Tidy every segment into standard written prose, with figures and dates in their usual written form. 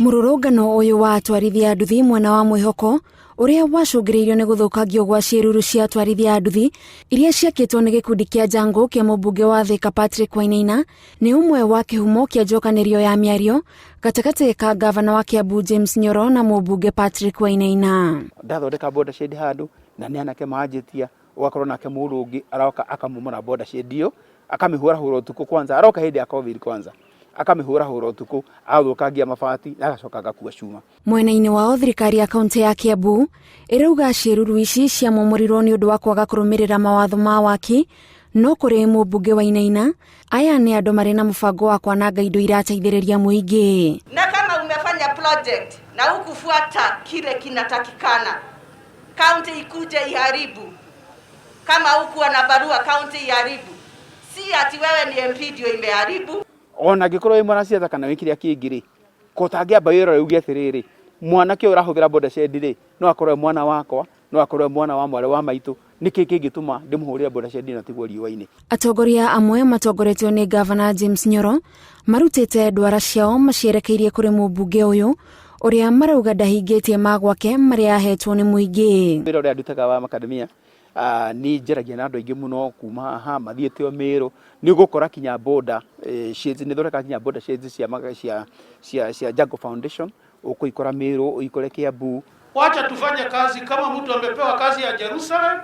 Mũrũrũngano ũyũ wa atwarithia a nduthi mwena wa Mwĩhoko ũrĩa wacũngĩrĩirio nĩ gũthũkangio gwa ciĩruru cia atwarithia a nduthi iria ciakĩtwo nĩ gĩkundi kĩa Jango kĩa mũmbunge wa Thika Patrick Wainaina nĩ ũmwe wa kĩhumo kĩa njokanĩrio ya mĩario gatagatĩ ka ngavana wa Kiambu James Nyoro na mũmbunge Patrick Wainaina. Ndathondeka boda shed handũ na nĩ anake manjĩtia, ũgakorwo nake mũndũ ũngĩ aroka akamomora boda shed ĩyo, akamĩhũrahũra ũtukũ kwanza, aroka hĩndĩ ya Covid kwanza, akamĩhũrahũra ũtukũ, agathũkangia mabati na agacoka agakua cuma. Mwena-inĩ wao thirikari ya kaunti ya Kiambu ĩrauga ciĩruru ici ciamomorirwo nĩ ũndũ wa kwaga kũrũmĩrĩra mawatho ma waki, no kũrĩ mũmbunge Wainaina aya nĩ andũ marĩ na mũbango wa kwananga indo irateithĩrĩria mũingĩ. Na kama umefanya project na hukufuata kile kinatakikana, kaunti ikuje iharibu. Kama hukuwa na barua, kaunti iharibu. Si ati wewe ni MP ndio imeharibu. Ona angĩkorwo wĩ mwanasiasa kana wĩ kĩrĩa kĩngĩ rĩ, ko ũtangĩamba wĩrore uge atĩrĩrĩ, mwanake ũyũ ũrahũthĩra boda shed rĩ, no akorwo e mwana wakwa, no akorwo e mwana wa mwarĩ wa maitũ, nĩkĩ kĩngĩtũma ndĩmũhũrĩre boda shed na tigwo riũa-inĩ? Atongoria amwe matongoretio nĩ Ngavana James Nyoro marutĩte ndwara ciao macierekeirie kũrĩ mũmbunge ũyũ ũrĩa marauga ndahingĩtie ma gwake marĩa ahetwo nĩ mũingĩ. Wĩra ũrĩa ndutaga wa macadamia nĩ njaragia na andũ aingĩ mũno kuma haha mathiĩte o Mĩrũ, nĩ ũgũkora kinya boda shades, nĩ thondekaga kinya boda shades cia Jungle Foundation, ũkũikora Mĩrũ, ũikore Kiambu. Wacha tufanye kazi kama mtu amepewa kazi ya Jerusalem,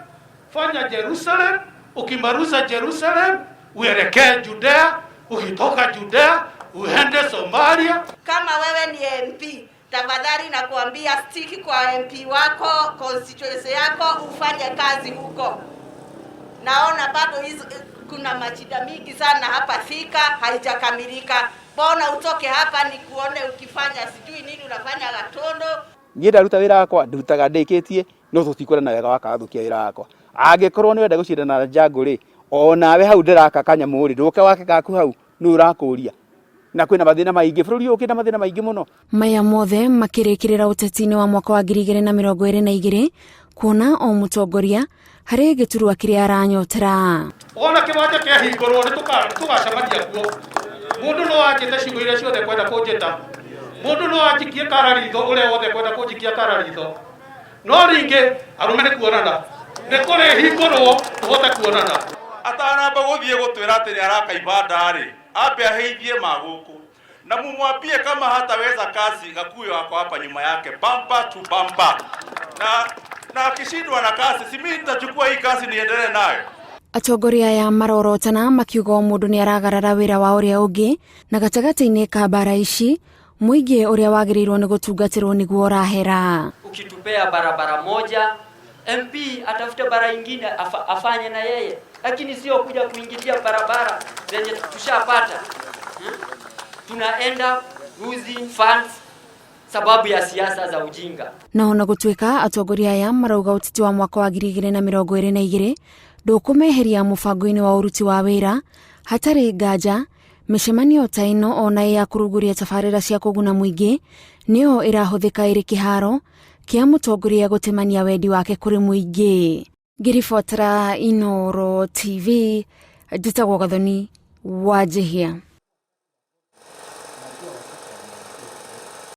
fanya Jerusalem, ukimaruza Jerusalem uelekee Judea, ukitoka Judea uende Somalia. Kama wewe ni MP, tafadhali nakuambia stick kwa MP wako, constituency yako, ufanye kazi huko. Naona bado hizo, kuna mashida mingi sana hapa Thika haijakamilika. Mbona utoke hapa nikuone ukifanya sijui nini unafanya Gatondo? Niĩ ndaruta wĩra wakwa ndutaga ndĩkĩtie, no tũtikwendana wega wakathũkia wĩra wakwa. Angĩkorwo nĩ ũrenda gũcindana na Jungle rĩ, onawe hau ndĩraka kanyamũ rĩ, ndũke wake gaku hau, nũ ũrakũria? Na kwĩna mathĩna maingĩ, bũrũri ũyũ ũkĩna mathĩna maingĩ mũno. Maya mothe makĩrĩkĩrĩra ũteti-inĩ wa mwaka wa 2022 kuona o mũtongoria harĩ gĩturwa kĩrĩa aranyotera. Wona kĩwanja kĩahingũrwo nĩ tũgacemania kuo. Mũndũ no anjĩte ciugo iria ciothe kwenda kũnjĩta. Mũndũ no anjikie kara ritho ũrĩa wothe kwenda kũnjikia kara ritho. No ringĩ arũme nĩ kuonana. Nĩ kũrĩhingũrwo tũhote kuonana. Atanamba gũthiĩ gũtwĩra atĩ nĩ araka ibanda rĩ, ambe aheithie ma gũkũ. Na mumwambie kama hataweza kazi, Gakuyo ako hapa nyuma yake bumper to bumper. Na akishindwa na kazi, si mimi nitachukua hii kazi niendelee nayo. Atongoria aya marorotana makiuga o mũndũ nĩ aragarara wĩra wa ũrĩa ũngĩ, na gatagatĩ-inĩ ka mbara ici mũingĩ ũrĩa wagĩrĩirwo nĩ gũtungatĩrwo nĩguo ũrahera. Ukitupea barabara moja, MP atafute bara ingine afanye na yeye, lakini sio kuja kuingilia barabara zenye tushapata. Tunaenda losing funds sababu ya siasa za ujinga. Na ona gũtuĩka atongoria aya marauga ũteti wa mwaka wa 2022 ndũkũmeheria mũbango-inĩ wa ũruti wa wĩra, hatarĩ nganja mĩcemanio ta ĩno ona ya kũrugũria tabarĩra cia kũguna mũingĩ nĩyo ĩrahũthĩka ĩrĩ kĩharo kĩa mũtongoria gũtemania wendi wake kũrĩ mũingĩ. Ngĩribotera Inooro TV, njĩtagwo Gathoni Wanjihia.